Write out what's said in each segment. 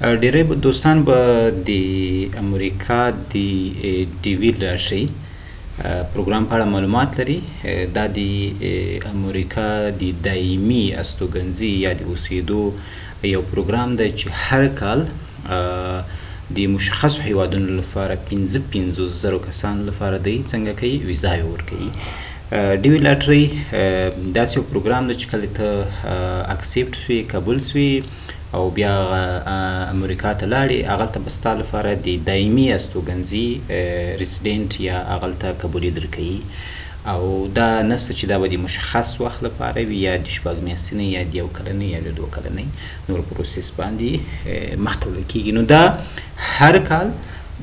ډیری دوستان به د امریکا د DV لاټري پروګرام په اړه معلومات لري. دا د امریکا د دایمي استوګنځي یا د اوسېدو یو پروګرام دی چې هر کال د مشخصو هیوادونو لپاره 55 زرو کسانو لپاره دی څنګه کوي ویزاوې ورکوي. DV لاټري داسې یو پروګرام دی چې کله ته accept سوې، قبول سوې او بیا امریکا ته لاړې، هغلته به ستا لپاره د دایمي استوګنځي resident یا هغلته قبولي درکوي. او دا نسته چې دا به د مشخص وخت لپاره وي، یا د 6 میاشتنۍ یا د 1 کلنۍ یا د 2 کلنۍ نور process باندې مخته وړل کېږي. نو دا هر کال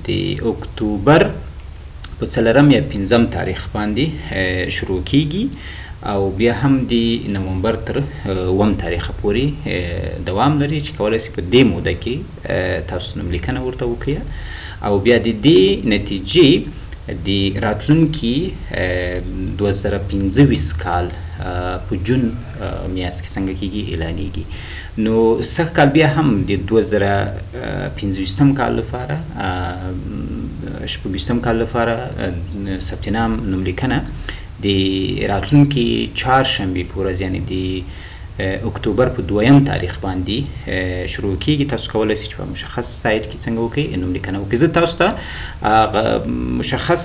د اکتوبر په 4 یا 5 تاریخ باندې شروع کیږي او بیا هم د نومبر تر 8 تاریخ پورې دوام لري چې کولای شئ په دې موده کې تاسو نوملیکنه ورته وکړئ. او بیا د دې نتیجې د راتلونکي 2025 کال په جون میاشت کې څنګه کیږي اعلانیږي. نو سږ کال بیا هم د 2025 کال لپاره 26 کال لپاره ثبت نام نوملیکنه د راتلونکي چهارشنبې په ورځ یعنې د اکتوبر په 2 تاریخ باندې شروع کیږي. تاسو کولای شئ چې په مشخص سایت کې څنګه وکړئ نوملیکنه وکړئ. زه تاسو ته هغه مشخص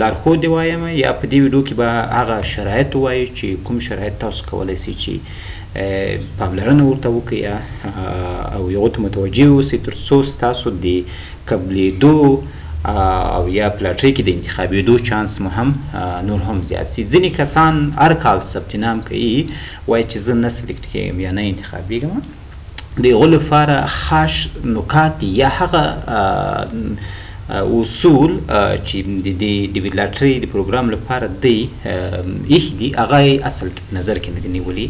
لارښود وایم یا په دې ویډیو کې به هغه شرایط ووایو چې کوم شرایط تاسو کولای شئ چې پاملرنه ورته وکړئ او هغو ته متوجه اوسئ تر څو ستاسو د قبلېدو او یا په لاټرۍ کې د انتخابېدو چانس مو هم نور هم زیات سي. ځینې کسان هر کال ثبت نام کوي، وایي چې زه نه select کېږم یا نه انتخابېږم. د هغو لپاره خاص نکات دي یا هغه اصول چې د دې DV لاټرۍ د پروګرام لپاره دی ایښي دي، هغه یې اصل کې په نظر کې نه دي نیولي.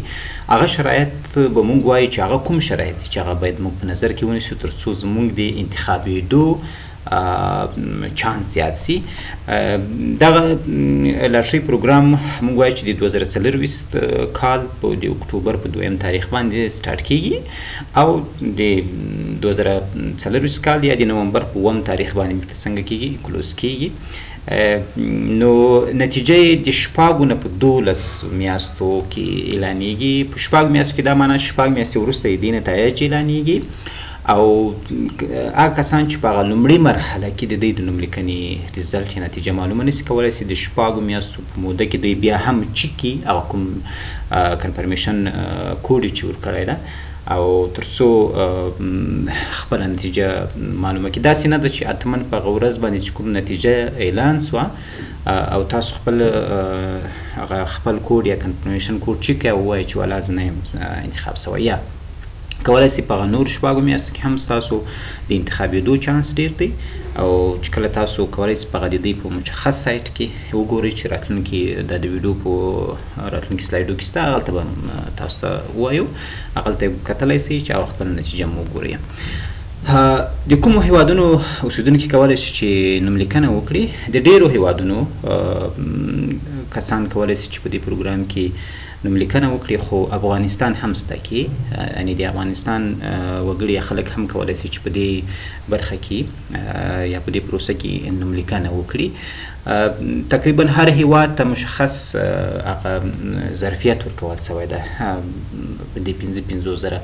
هغه شرایط به موږ وایو چې هغه کوم شرایط دي چې هغه باید موږ په نظر کې ونیسو تر څو زموږ د انتخابېدو چانس زیات سي. دغه لاټري پروګرام موږ وایو چې د 2024 کال په د اکتوبر په 2 تاریخ باندې start کیږي او د 2024 کال یا د نومبر په 8 تاریخ باندې څنګه کیږي close کیږي. نو نتیجه یې د 6 نه په 12 میاشتو کې اعلانیږي. په 6 میاشتو کې دا معنا 6 میاشتې وروسته یې دې نتایج اعلانیږي. او هغه کسان چې په هغه لومړۍ مرحله کې د دوی د نوملیکنې result یا نتیجه معلومه نشي کولی سي، د 6 میاشتو په موده کې دوی بیا هم چک کړي هغه کوم confirmation code چې ورکړی ده او تر څو خپله نتیجه معلومه کړي. داسې نه ده چې حتما په هغه ورځ باندې چې کوم نتیجه اعلان سوه او تاسو خپل هغه خپل کوډ یا confirmation code چک کړئ او ووایئ چې والا زه نه یم انتخاب سوی. یا کولای سي په هغه نور 6 میاشتو کې هم ستاسو د انتخابېدو چانس ډېر دی. او چې کله تاسو کولای سئ په هغه د دوی په مشخص سایت کې وګورئ چې راتلونکي د ویډیو په راتلونکي سلایډو کې شته، هغلته به تاسو ته ووایو، هغلته کتلی سئ چې هغه خپله نتیجه مو وګورئ. د کومو هیوادونو اوسېدونکي کولای شي چې نوملیکنه وکړي؟ د ډېرو هیوادونو کسان کولای شي چې په دې پروګرام کې نوملیکنه وکړي، خو افغانستان هم سته کې، یعنې د افغانستان وګړي یا خلک هم کولای شي چې په دې برخه کې یا په دې پروسه کې نوملیکنه وکړي. تقریبا هر هیواد ته مشخص هغه ظرفیت ورکول سوی ده په دې 55 زره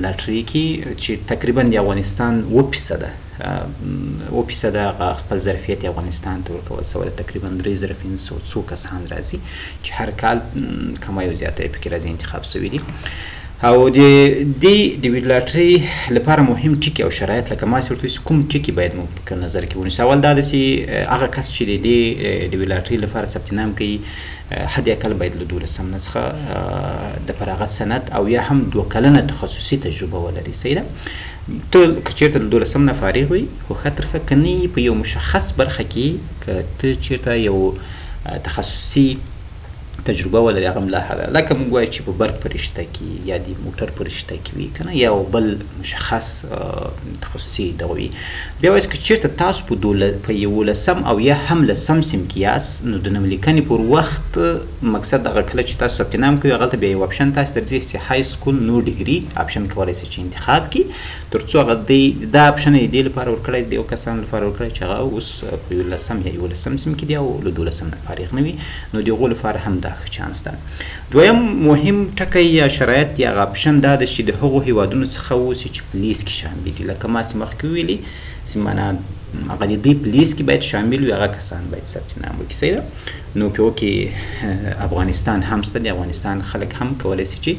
لاټري کې چې تقریبا د افغانستان 7% 7% هغه خپل ظرفیت افغانستان ته ورکول سوی ده. تقریبا 3500 څو کسان راځي چې هر کال کمی او زیاتی پکې راځي انتخاب سوي دي. او د دې DV لاټري لپاره مهم ټکي او شرایط لکه ما چې ورته وویل کوم ټکي باید موږ په نظر کې ونیسو. اول دا ده چې هغه کس چې د دې DV لاټري لپاره ثبت نام کوي حد اقل باید له 12 نه څخه د فراغت سند او یا هم 2 کلنه تخصصي تجربه ولري. صحیح ده؟ ته که چېرته له 12 نه فارغ وي خو ښه تر ښه، که نه یې په یو مشخص برخه کې که ته چېرته یو تخصصي تجربه ولري هغه هم لا ښه ده. لکه موږ وایو چې په برق په رشته کې یا د موټر په رشته کې وي که نه، یا یو بل مشخص تخصصي دغه وي. بیا وایي که چېرته تاسو په 11 او یا هم لسم صنف کې یاست، نو د نوملیکنې پر وخت مقصد دغه کله چې تاسو ثبت نام کوئ هغلته بیا یو option تاسو درځي چې high school no degree option کولی شئ چې انتخاب کړي، تر څو هغه دی دا option یې دې لپاره ورکړی، د یو کسانو لپاره ورکړی چې هغه اوس په 11 یا 11 صنف کې دي او له 12 نه فارغ نه وي، نو د هغو لپاره هم دا ښه چانس ده. دویم مهم ټکی یا شرایط یا هغه option دا ده چې د هغو هیوادونو څخه اوسي چې په لیست کې شامل دي. لکه ما چې مخکې وویلي چې معنا هغه د دوی په لیست کې باید شامل وي، هغه کسان باید ثبت نام وکړي. صحیح ده؟ نو په هغو کې افغانستان هم شته، د افغانستان خلک هم کولی شي چې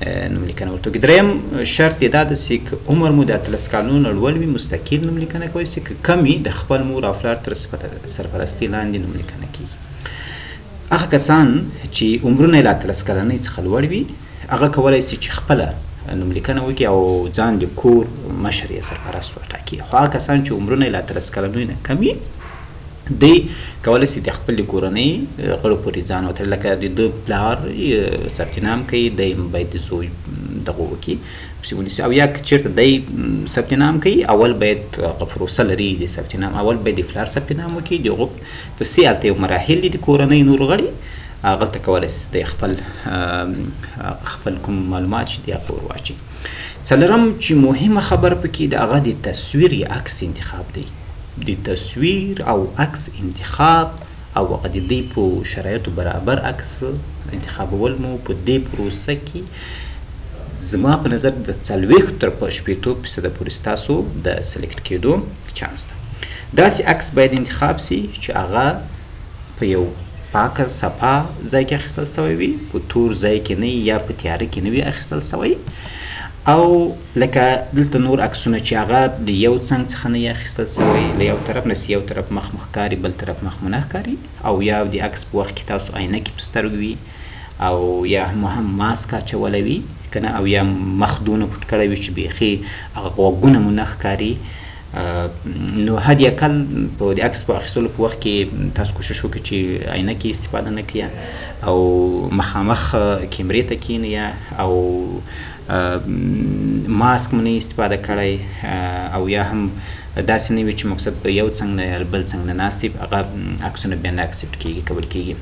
نوملیکنه ورته وکړي. دریم شرط یې دا ده چې که عمر مو د 18 کلونو نه لوړ وي مستقل نوملیکنه کولی شي، که کم وي د خپل مور او پلار تر سرپرستۍ لاندې نوملیکنه کېږي. هغه کسان چې عمرونه یې له 18 کلنۍ څخه لوړ وي هغه کولی شي چې خپله نوملیکنه وکړي او ځان د کور مشر یا سرپرست وټاکي. خو هغه کسان چې عمرونه یې له 18 کلنۍ نه کم وي دی کولی شي د خپلې کورنۍ غړو پورې ځان وتړي، لکه د ده پلار ثبت نام کوي، دی باید د زوی دغه وکړي پسې ونیسي، او یا که چېرته دی ثبت نام کوي اول باید هغه پروسه لري د ثبت نام، اول باید د پلار ثبت نام وکړي، د هغو پسې هلته یو مراحل دي د کورنۍ نور غړي هغلته کولی شي دی خپل کوم معلومات چې دی هغه ور واچوي. څلورم چې مهمه خبره پکې ده هغه د تصویر یا عکس انتخاب دی. د تصویر او عکس انتخاب او هغه د دې په شرایطو برابر عکس انتخابول مو په دې پروسه کې زما په نظر د 40 تر 60% پورې ستاسو د select کېدو چانس ده. داسې عکس باید انتخاب سي چې هغه په یو پاکه صفا ځای کې اخیستل سوی وي، په تور ځای کې نه یا په تیاره کې نه وي اخیستل سوی، او لکه دلته نور عکسونه چې هغه د یو څنګ څخه نه اخیستل سوی، له یو طرف نه یو طرف مخ مو ښکاري بل طرف مخ مو نه ښکاري، او یا د عکس په وخت کې تاسو عینکې په سترګو وي، او یا مو هم ماسک اچولی وي که نه، او یا مخ دونه پټ کړی وي چې بیخي هغه غوږونه مو نه ښکاري. نو حد اقل په د عکس په اخیستلو په وخت کې تاسو کوشش وکړئ چې عینکې استفاده نه کړئ او مخامخ کیمرې ته کښېنئ او ماسک مو نه استفاده کړی، او یا هم داسې نه وي چې مقصد په یو څنګ نه یا بل څنګ نه ناست وي، هغه عکسونه بیا نه accept کېږي، قبول کېږي.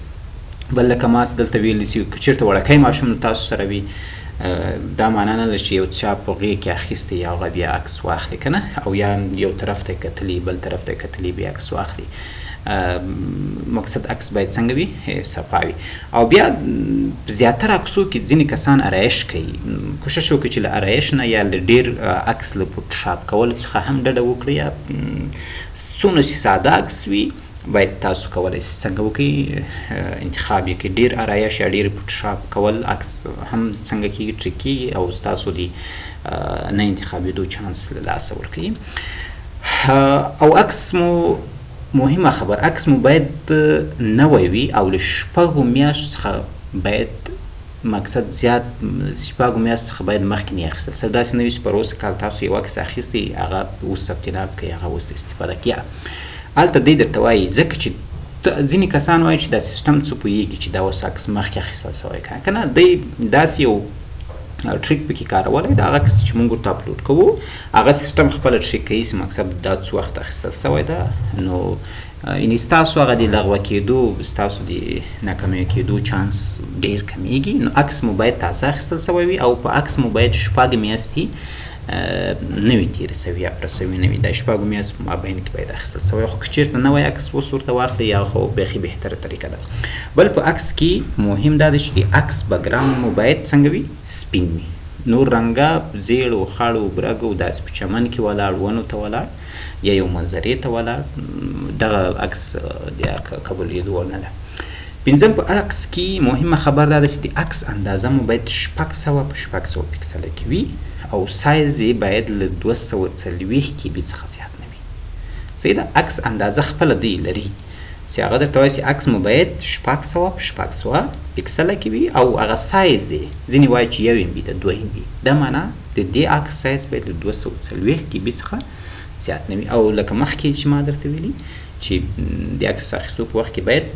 بل لکه ما دلته ویلي چې که چېرته وړکی ماشوم له تاسو سره وي دا معنا نه لري چې یو چا په غېږ کې اخیستی یا هغه بیا عکس واخلي که نه، او یا یو طرف ته کتلي بل طرف ته کتلي بیا عکس واخلي. مقصد عکس باید څنګه وي؟ صفا وي. او بیا زیاتره عکسو کې ځینې کسان ارایش کوي، کوشش وکړئ چې له ارایش نه یا له ډېر عکس له فوټوشاپ کولو څخه هم ډډه وکړئ، یا څونه چې ساده عکس وي باید تاسو کولی شئ څنګه وکړئ انتخاب یې کړئ. ډېر ارایش یا ډېر فوټوشاپ کول عکس هم څنګه کېږي trick کېږي او ستاسو د نه انتخابېدو چانس له لاسه ورکوي. او عکس مو مهمه خبر، عکس مو باید نوی وي او له 6 میاشتو څخه باید مقصد زیات 6 میاشتو څخه باید مخکې نه اخیستل سي. داسې نه وي چې پروسه کال تاسو یو عکس اخیستی هغه اوس ثبت نام کوي هغه اوس استفاده کوي. هلته دی درته وایي، ځکه چې ځینې کسان وایي چې دا سیستم څه پوهېږي چې دا اوس عکس مخکې اخیستل سوی که نه، دی داسې یو trick پکې کارولی ده، هغه عکس چې موږ ورته اپلوډ کوو هغه سیستم خپله trick کوي چې مقصد دا څه وخت اخیستل سوی ده. نو یعنې ستاسو هغه د لغوه کېدو ستاسو د ناکامي کېدو چانس ډېر کمېږي. نو عکس مو باید تازه اخیستل سوی وي او په عکس مو باید 6 میاشتې نه وي تېرې سوي یا پوره سوي نه وي، دا 6 میاشتې په مابین کې باید اخیستل سوی. خو که چېرته نوی عکس اوس ورته واخلئ یا خو بیخي بهتره طریقه ده. بل په عکس کې مهم دا دی چې د عکس background مو باید څنګه وي؟ سپین وي، نور رنګه زیړ و خړ و برګ و داسې په چمن کې ولاړ، ونو ته ولاړ یا یو منظرې ته ولاړ، دغه عکس د قبولېدو وړ نه ده. پنځم په عکس کې مهمه خبر دا ده چې د عکس اندازه مو باید 600 په 600 پیکسله کې وي او سایز یې باید له 240 KB څخه زیات نه وي. صحیح ده؟ عکس اندازه خپله دی لري چې هغه درته وایي چې عکس مو باید 600 په 600 پیکسله کې وي او هغه سایز یې ځینې وایي چې 1 MB ده 2 MB، دا معنا د دې عکس سایز باید له 240 KB څخه زیات نه وي. او لکه مخکې چې ما درته ویلي چې د عکس اخیستو په وخت کې باید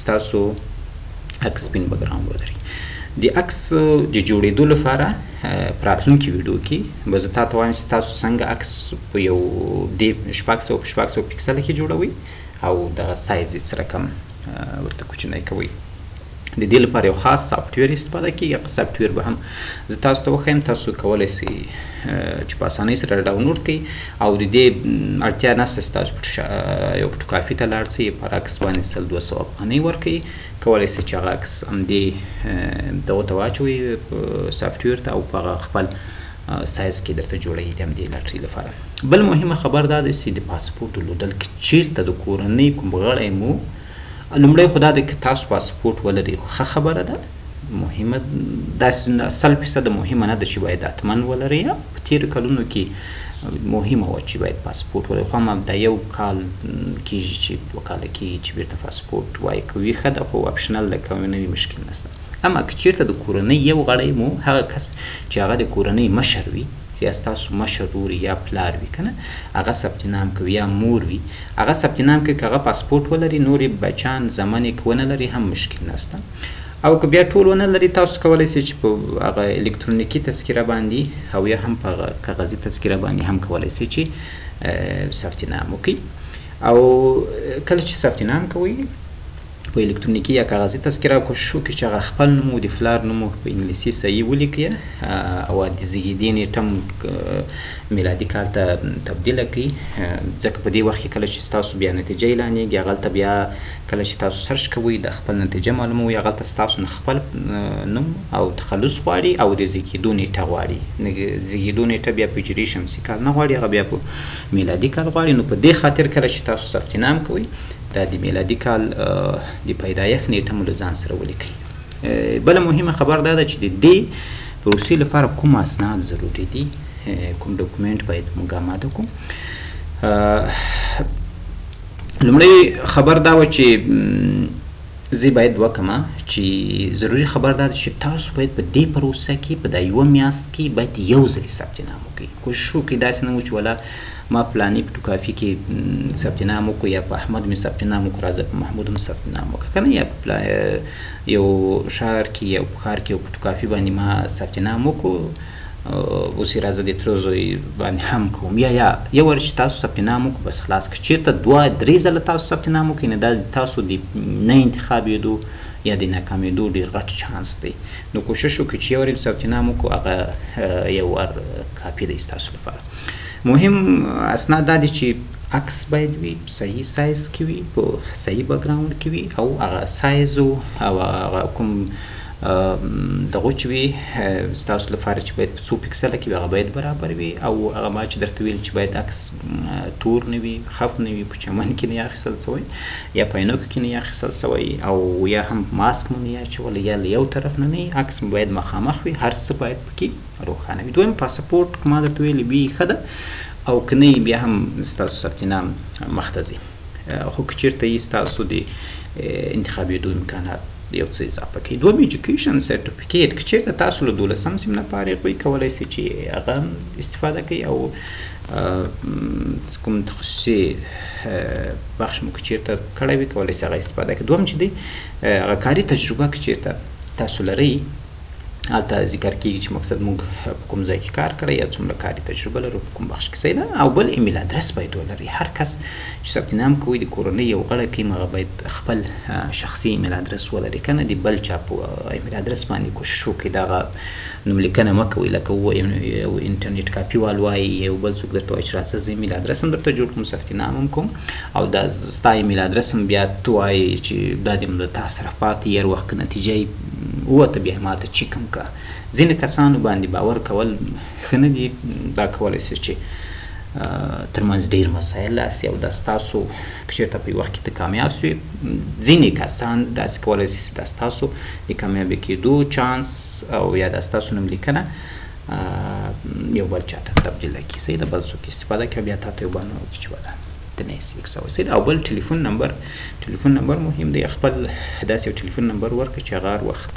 ستاسو عکس سپین بګراوند ولري. د عکس د جوړېدو لپاره په راتلونکي ویډیو کې به زه تاته وایم چې تاسو څنګه عکس په یو دې 600 په 600 پیکسل کې جوړوئ او دغه سایز یې څه رقم ورته کوچنی کوئ. د دې لپاره یو خاص سافټویر استفاده کېږي. هغه سافټویر به هم زه تاسو ته وښیم، تاسو کولی شئ چې په اسانۍ سره ډاونلوډ کړئ او د دې اړتیا نشته چې تاسو یو فوټوکاپي ته لاړ شئ، پر عکس باندې 100-200 افغانۍ ورکړئ، کولی شئ چې هغه عکس همدې دغو ته واچوئ سافټویر ته او په هغه خپل سایز کې درته جوړوي د همدې لاټري لپاره. بل مهمه خبر دا ده چې د پاسپورټ درلودل، که چیرته د کورنۍ کوم غړی مو، لومړی خو دا ده که تاسو پاسپورټ ولرئ ښه خبره ده، مهمه داسې 100% مهمه نه ده چې باید حتما ولرئ. په تېرو کلونو کې مهمه وه چې باید پاسپورټ ولرئ، خو هم دا یو کال کېږي چې 2 کاله کېږي چې بېرته پاسپورټ وایي که وي ښه ده، خو optional ده، که نه وي مشکل نشته. اما که چېرته د کورنۍ یو غړی مو، هغه کس چې هغه د کورنۍ مشر وي، یا ستاسو مشر ورور یا پلار وي که نه، هغه ثبت نام کوي، یا مور وي هغه ثبت نام کوي، که هغه پاسپورټ ولري نور یې بچیان زامن یې که ونه لري هم مشکل نشته. او که بیا ټول ونه لري تاسو کولی شئ چې په هغه الکترونیکي تذکره باندې او یا هم په هغه کاغذي تذکره باندې هم کولی شئ چې ثبت نام وکړئ. او کله چې ثبت نام کوئ په الکترونیکي یا کاغذي تذکره کوشش وکړئ چې هغه خپل نوم او د پلار نوم په انګلیسي صحیح ولیکئ او د زیږېدې نېټه هم میلادي کال ته تبدیله کړئ، ځکه په دې وخت کې کله چې ستاسو بیا نتیجه اعلانېږي هغلته بیا کله چې تاسو search کوئ د خپل نتیجه معلوموئ، هغلته ستاسو نه خپل نوم او تخلص غواړي او د زیږېدو نېټه غواړي. زیږېدو نېټه بیا په هجري شمسي کال نه غواړي، هغه بیا په میلادي کال غواړي. نو په دې خاطر کله چې تاسو ثبت نام کوئ دا د میلادي کال د پیدایښت نېټه مو له ځان سره ولیکئ. بله مهمه خبر دا ده چې د دې پروسې لپاره کوم اسناد ضروري دي، کوم ډاکومنټ باید موږ اماده کړو. لومړی خبر دا وه چې زه باید وکړم چې ضروري خبر دا ده چې تاسو باید په دې پروسه کې په دا یوه میاشت کې باید یو ځلې ثبت نام وکړئ. کوشش وکړئ داسې نه و چې ولا ما پلاني فوټوکاپي کې ثبت نام وکړو یا په احمد مې ثبت نام وکړو، راځه په محمود هم ثبت نام وکړه، که نه یا په یو ښار کې یو ښار کې یو فوټوکاپي باندې ما ثبت نام وکړو اوس یې راځه د تره زوی باندې هم کوم، یا یو وار چې تاسو ثبت نام وکړو بس خلاص. که چېرته 2-3 ځله تاسو ثبت نام وکړئ نو دا د تاسو د نه انتخابېدو یا د ناکامېدو ډېر غټ چانس دی. نو کوشش وکړئ چې یو وار یې ثبت نام وکړو هغه یو وار کافي دی ستاسو لپاره. مهم اسناد دا دي چې عکس باید وي، صحیح سایز کې وي، په صحیح بکګراوند کې وي، او هغه سایز او هغه کوم دغه چې وي ستاسو لپاره چې باید په څو پیکسله کې وي هغه باید برابر وي. او هغه ما چې درته ویل چې باید عکس تور نه وي، خف نه وي، په چمن کې نه اخیستل شوی یا په عینکو کې نه اخیستل شوی، او یا هم ماسک مو نه اچولی یا له یو طرف نه نه، عکس مو باید مخامخ وي، هر څه باید پکې روښانه وي. دویم پاسپورټ که ما درته ویلي وي ښه ده، او که نه بیا هم ستاسو ثبت نام مخته ځي، خو که چېرته یې ستاسو د انتخابېدو امکانات یو څه اضافه کوي. دویم education certificate، که چېرته تاسو له 12 سیم نه فارغ وئ کولی شئ چې هغه استفاده کوئ، او کوم تخصصي بخش مو که چېرته کړی وي کولی شئ هغه استفاده کوئ. دویم چې دی هغه کاري تجربه که چېرته تاسو لرئ هلته ذکر کېږي چې مقصد موږ په کوم ځای کې کار کړی یا څومره کاري تجربه لرو په کوم بخش کې، صحیح ده. او بل ایمیل ادرس باید ولرئ. هر کس چې ثبت نام کوي د کورنۍ یو غړی کوي هغه باید خپل شخصي ایمیل ادرس ولري، که نه د بل چا په ایمیل ادرس باندې کوشش وکړئ دغه نوملیکنه مه کوئ. لکه یو انټرنیټ کاپي وال وایي، یو بل څوک درته وایي چې راځه زه ایمیل ادرس هم درته جوړ کړم ثبت نام هم کوم، او دا ستا ایمیل ادرس هم بیا ته وایي چې دا دې هم له تا سره پاتې، هر وخت که نتیجه یې ووته بیا ماته چک هم که. ځینې کسانو باندې باور کول ښه نه دي، دا کولی شي چې ترمنځ ډېر مسایل راسي او دا ستاسو که چېرته په یو وخت کې ته کامیاب شوې، ځینې کسان داسې کولی شي چې دا ستاسو د کامیابي کېدو چانس او یا دا ستاسو نوملیکنه یو بل چاته تبدیله کړي، صحیح ده، بل څوک استفاده کوي بیا تاته یو بهانه وکړي چې ولا ته نه یې سلیکټ شوی، صحیح ده. او بل ټلیفون نمبر، ټلیفون نمبر مهم دی، خپل داسې یو ټلیفون نمبر ورکړه چې هغه هر وخت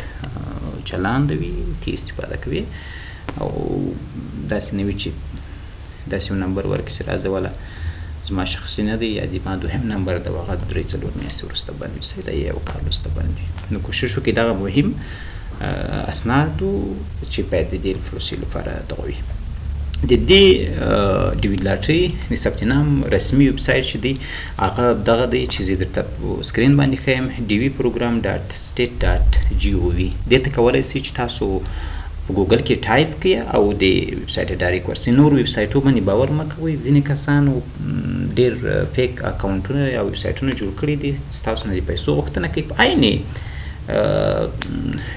چلانده وي، ته استفاده کوي، او داسې نه وي چې داسې یو نمبر ورکړي چې راځه ولا زما شخصي نه دی یا د ما دوهم نمبر ده، هغه 3-4 میاشتې وروسته بند وي، صحیح ده، یو کال وروسته بند وي. نو کوشش وکړئ دغه مهم اسنادو چې باید د دې پروسې لپاره دغه وي. د دې ډیوي لاټري د ثبت نام رسمي ویب سایټ چې دی هغه دغه دی چې زه درته په screen باندې ښیم، dvprogram.state.gov. دې ته کولی شئ چې تاسو په ګوګل کې ټایپ کړئ او د ویب سایټ direct ورسئ. نور ویب سایټو باندې باور مه کوئ، ځینې کسانو ډېر fake اکاونټونه یا ویب سایټونه جوړ کړي دي، ستاسو نه د پیسو غوښتنه کوي، په عین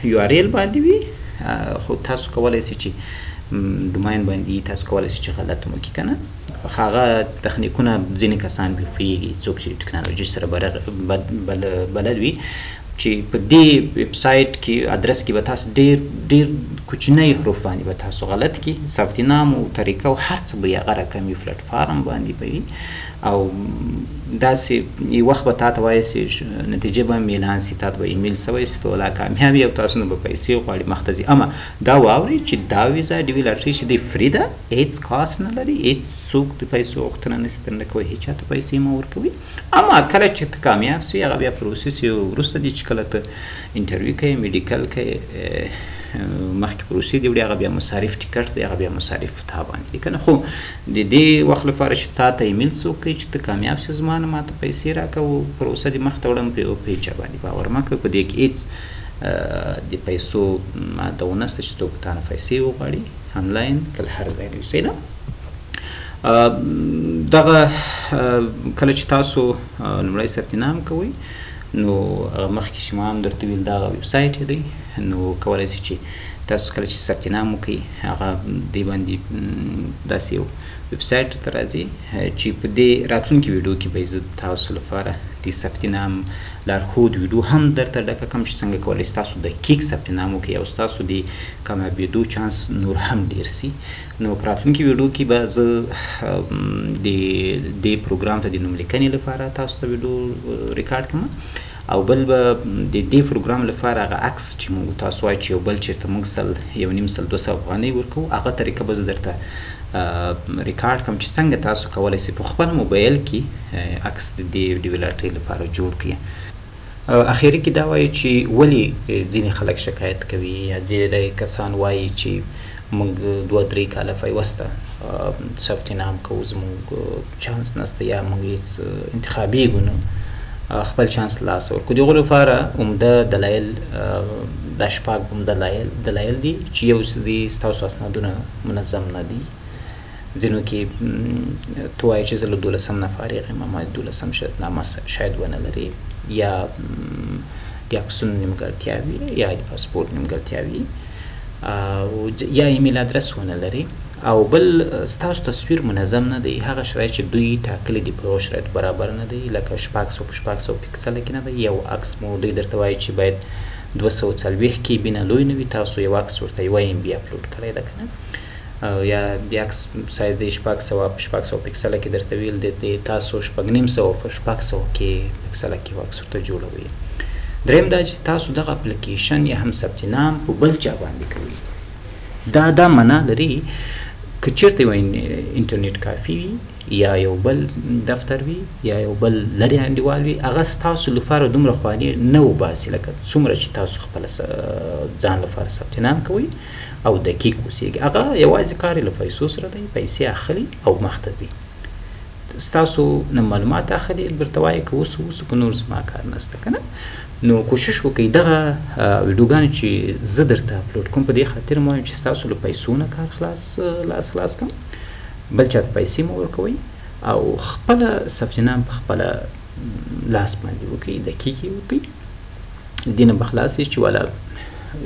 URL باندې وي، خو تاسو کولی شئ چې domain باندې تاسو کولی شئ چې غلط مو کړي که نه. هغه تخنیکونه ځینې کسان بې پوهېږي، څوک چې ټکنالوژي سره بلد وي، چې په دې ویب سایټ کې ادرس کې به تاسو ډېر ډېر کوچنی حروف باندې به تاسو غلط کړي، ثبت نام او طریقه او هر څه به یې هغه رقم وي، پلټفارم باندې به وي، او داسې یو وخت به تا ته وایي چې نتیجه به هم اعلان سي، تا ته به ایمیل سوی سي، ته ولا کامیاب یې او تاسو نه به پیسې غواړي مخته ځي. اما دا واورئ چې دا ویزا ډیوي لاټري چې دی free ده، هیڅ cost نه لري، هیڅ څوک د پیسو غوښتنه نه سي درنه کوي، هیچا ته پیسې مه ورکوي. اما کله چې ته کامیاب سوې هغه بیا process یې وروسته دی چې کله ته interview کوې، medical کوې، مخکې پروسې دې وړي، هغه بیا مصارف ټیکټ دی، هغه بیا مصارف تا باندې دی که نه. خو د دې وخت لپاره چې تا ته ایمیل څوک کوي چې ته کامیاب سې، زما نه ما ته پیسې راکړه او پروسه دې مخته وړم، په هېچا باندې باور مه کوه. په دې کې هېڅ د پیسو ماده ونشته چې څوک تا نه پیسې وغواړي، انلاین که له هر ځای نه وي، صحیح ده. دغه کله چې تاسو لومړی ثبت نام کوئ، نو هغه مخکې چې ما هم درته ویل دغه ویب سایټ یې دی، نو کولی شئ چې تاسو کله چې ثبت نام وکړئ هغه دې باندې داسې یو ویب سایټ ته راځي چې په دې راتلونکي ویډیو کې به زه تاسو لپاره د ثبت نام لارښود ویډیو هم درته ډکه کړم چې څنګه کولی شئ تاسو دقیق ثبت نام وکړئ او ستاسو د کامیابېدو چانس نور هم ډېر سي. نو په راتلونکي ویډیو کې به زه د دې پروګرام ته د نوم لیکنې لپاره تاسو ته ویډیو ریکارډ کړم، او بل به د دې پروګرام لپاره هغه عکس چې موږ تاسو وایي چې یو بل چېرته موږ 1.5 سل 200 افغانۍ ورکوو، هغه طریقه به زه درته ریکارډ کړم چې څنګه تاسو کولی شئ په خپل موبایل کې عکس د دې ډیوي لاټري لپاره جوړ کړئ. اخري کې دا وایي چې ولې ځینې خلک شکایت کوي یا ځینې کسان وایي چې موږ 2-3 کاله پیوسته ثبت نام کوو، زموږ چانس نشته یا موږ هېڅ انتخابېږو نه خپل چانس له لاسه ورکړو. د هغو لپاره عمده دلایل دا 6 عمده دلایل دي چې یو څه دي ستاسو اسنادونه منظم نه دي. ځینو کې ته وایې چې زه له 12 نه فارغ یم، ما د 12 شهادتنامه شاید ونه لري، یا د عکسونو نیمګړتیا وي، یا د پاسپورټ نیمګړتیا وي، او یا ایمیل ادرس ونه لري، او بل ستاسو تصویر منظم نه دی، هغه شرایط چې دوی ټاکلي دي په هغو شرایطو برابر نه دی، لکه 600 په 600 پیکسله کې نه دی. یو عکس مو دوی درته وایي چې باید 240 KB نه لوی نه وي، تاسو یو عکس ورته 1 MB اپلوډ کړی ده که نه، یا بیا عکس سایز دی 600 په 600 پیکسله کې درته ویل دی، تاسو 650 په 600 کې پیکسله کې یو عکس ورته جوړوئ. دریم دا چې تاسو دغه اپلیکیشن یا هم ثبت نام په بل چا باندې کوئ، دا معنا لري که چېرته یو انټرنیټ کافي وي یا یو بل دفتر وي یا یو بل لرې انډیوال وي، هغه ستاسو لپاره دومره خواري نه وباسي لکه څومره چې تاسو خپله ځان لپاره ثبت نام کوئ او دقیق اوسېږي. هغه یوازې کار یې له پیسو سره دی، پیسې اخلي او مخته ځي، ستاسو نه معلومات اخلي، درته وایي که اوس اوس که نور زما کار نشته که نه. نو کوشش وکړئ دغه ویډیوګانې چې زه درته اپلوډ کوم په دې خاطر مو وایم چې ستاسو له پیسو نه کار لاس خلاص کړم، بل چاته پیسې مه ورکوئ او خپله ثبت نام په خپله لاس باندې وکړئ، دقیق یې وکړئ. دې نه به خلاص شئ چې والا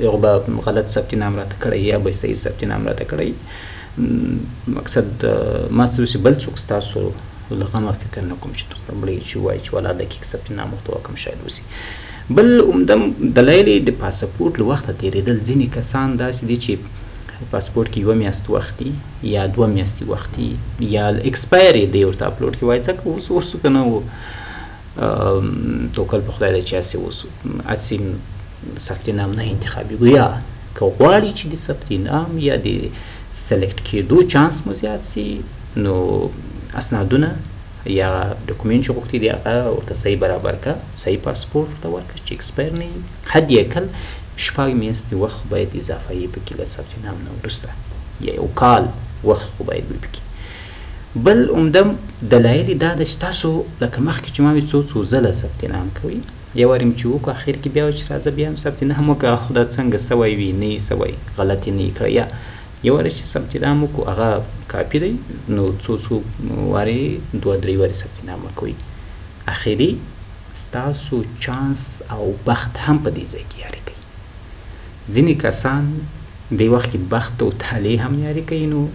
یو به غلط ثبت نام راته کړی یا به صحیح ثبت نام راته کړی. مقصد ما څه چې بل څوک ستاسو له غمه فکر نه کوم چې دومره مړی چې وایي چې والا دقیق ثبت نام ورته وکړم شاید وسي. بل عمده دلایل یې د پاسپورټ له وخته تېرېدل. ځینې کسان داسې دي چې پاسپورټ کې 1 میاشت وخت دي یا 2 میاشتې وخت دي یا expire یې دی ورته اپلوډ کې وایي ځکه اوس اوس که نه و توکل په خدای دی چې هسې اوس هسې ثبت نام نه انتخابېږو، یا که غواړي چې د ثبت نام یا د select کېدو چانس مو زیات سي نو اسنادونه یا ډاکومنټ چې غوښتي دي هغه ورته صحیح برابر که، صحیح پاسپورټ ورته ورکړه چې expire نه وي. حد اقل 6 میاشتې وخت باید اضافه یې پکې له ثبت نام نه وروسته، یا یو کال وخت خو باید وي پکې. بل عمده دلایل دا ده چې تاسو لکه مخکې چې ما وی څو څو ځله ثبت نام کوئ، یو وار چې وکړو اخر کې بیا چې راځه بیا هم ثبت نام وکړه، خو دا څنګه سوی وي نه یې سوی، غلط یې نه یې کړی، یا یو وار چې ثبت نام وکړو هغه کافي دی، نو څو څو وارې 2-3 وارې ثبت نام وکوئ. اخري ستاسو چانس او بخت هم په دې ځای کې یاري کوي. ځینې کسان دې وخت کې بخت او طالع هم یاري کوي، نو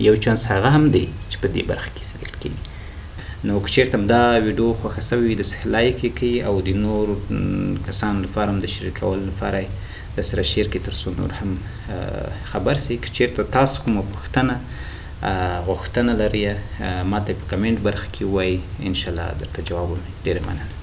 یو چانس هغه هم دی چې په دې برخه کې select کېږي. نو که چېرته هم دا ویډیو خوښه سوې وي داسې like یې کړئ او د نورو کسانو لپاره هم د شریکولو لپاره یې د سره share کړئ تر څو نور هم خبر سي. که چېرته تاسو کومه پوښتنه غوښتنه لرئ، ما ته په کمنټ برخه کې ووایئ، انشاءالله درته جواب ومي. ډېره مننه.